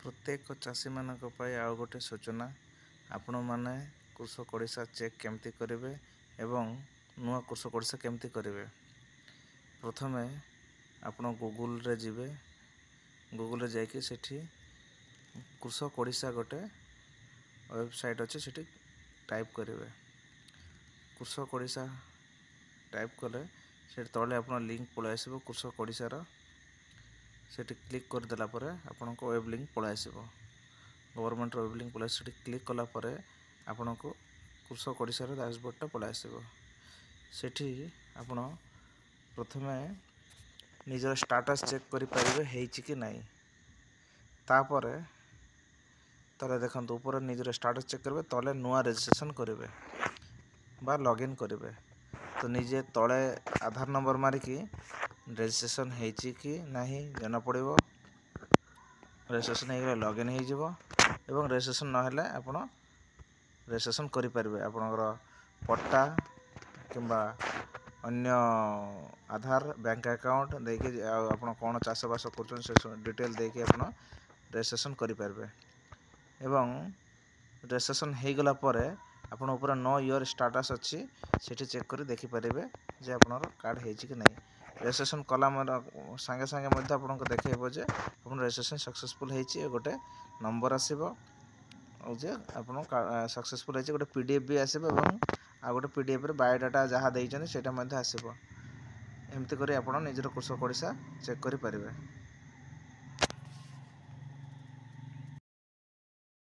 ପ୍ରତ୍ୟେକ ଚାଷୀମାନଙ୍କ ପାଇଁ ଆଉ ଗୋଟେ ସୂଚନା। ଆପଣମାନେ କୃଷକ ଓଡ଼ିଶା ଚେକ୍ କେମିତି କରିବେ ଏବଂ ନୂଆ କୃଷକ ଓଡ଼ିଶା କେମିତି କରିବେ? ପ୍ରଥମେ ଆପଣ ଗୁଗୁଲରେ ଯିବେ। ଗୁଗୁଲରେ ଯାଇକି ସେଠି କୃଷକ ଓଡ଼ିଶା ଗୋଟେ ୱେବସାଇଟ୍ ଅଛି, ସେଠି ଟାଇପ୍ କରିବେ। କୃଷକ ଓଡ଼ିଶା ଟାଇପ୍ କଲେ ସେଠି ତଳେ ଆପଣ ଲିଙ୍କ୍ ପଳାଇ ଆସିବ କୃଷକ ଓଡ଼ିଶାର। ସେଠି କ୍ଲିକ୍ କରିଦେଲା ପରେ ଆପଣଙ୍କ ୱେବ୍ ଲିଙ୍କ୍ ପଳାଇ ଆସିବ, ଗଭର୍ଣ୍ଣମେଣ୍ଟର ୱେବ୍ ଲିଙ୍କ୍ ପଳାଇ ଆସିବ। ସେଠି କ୍ଲିକ୍ କଲା ପରେ ଆପଣଙ୍କୁ କୃଷକ ଓଡ଼ିଶାର ଡ୍ୟାସବୋର୍ଡ଼ଟା ପଳାଇ ଆସିବ। ସେଠି ଆପଣ ପ୍ରଥମେ ନିଜର ଷ୍ଟାଟସ୍ ଚେକ୍ କରିପାରିବେ ହେଇଛି କି ନାହିଁ। ତାପରେ ତଳେ ଦେଖନ୍ତୁ, ଉପରେ ନିଜର ଷ୍ଟାଟସ୍ ଚେକ୍ କରିବେ, ତଳେ ନୂଆ ରେଜିଷ୍ଟ୍ରେସନ୍ କରିବେ ବା ଲଗ୍ଇନ୍ କରିବେ। ତ ନିଜେ ତଳେ ଆଧାର ନମ୍ବର ମାରିକି ରେଜିଷ୍ଟ୍ରେସନ୍ ହେଇଛି କି ନାହିଁ ଜଣାପଡ଼ିବ। ରେଜିଷ୍ଟ୍ରେସନ୍ ହେଇଗଲେ ଲଗ୍ଇନ୍ ହେଇଯିବ ଏବଂ ରେଜିଷ୍ଟ୍ରେସନ୍ ନହେଲେ ଆପଣ ରେଜିଷ୍ଟ୍ରେସନ୍ କରିପାରିବେ। ଆପଣଙ୍କର ପଟ୍ଟା କିମ୍ବା ଅନ୍ୟ ଆଧାର, ବ୍ୟାଙ୍କ ଆକାଉଣ୍ଟ ଦେଇକି ଆଉ ଆପଣ କ'ଣ ଚାଷବାସ କରୁଛନ୍ତି ସେ ଡିଟେଲ୍ ଦେଇକି ଆପଣ ରେଜିଷ୍ଟ୍ରେସନ୍ କରିପାରିବେ। ଏବଂ ରେଜିଷ୍ଟ୍ରେସନ୍ ହେଇଗଲା ପରେ ଆପଣ ଉପରେ ନୋ your status ଅଛି, ସେଠି ଚେକ୍ କରି ଦେଖିପାରିବେ ଯେ ଆପଣଙ୍କର କାର୍ଡ଼ ହେଇଛି କି ନାହିଁ। ରେଜିଷ୍ଟ୍ରେସନ୍ କଲା ସାଙ୍ଗେ ସାଙ୍ଗେ ମଧ୍ୟ ଆପଣଙ୍କୁ ଦେଖେଇବ ଯେ ଆପଣ ରେଜିଷ୍ଟ୍ରେସନ୍ ସକ୍ସେସଫୁଲ୍ ହେଇଛି। ଗୋଟେ ନମ୍ବର ଆସିବ ଆଉ ଯେ ଆପଣ ସକ୍ସେସଫୁଲ୍ ହେଇଛି, ଗୋଟେ PDF ବି ଆସିବ ଏବଂ ଆଉ ଗୋଟେ PDFରେ ବାୟୋଡାଟା ଯାହା ଦେଇଛନ୍ତି ସେଇଟା ମଧ୍ୟ ଆସିବ। ଏମିତି କରି ଆପଣ ନିଜର କୃଷକ ଓଡ଼ିଶା ଚେକ୍ କରିପାରିବେ।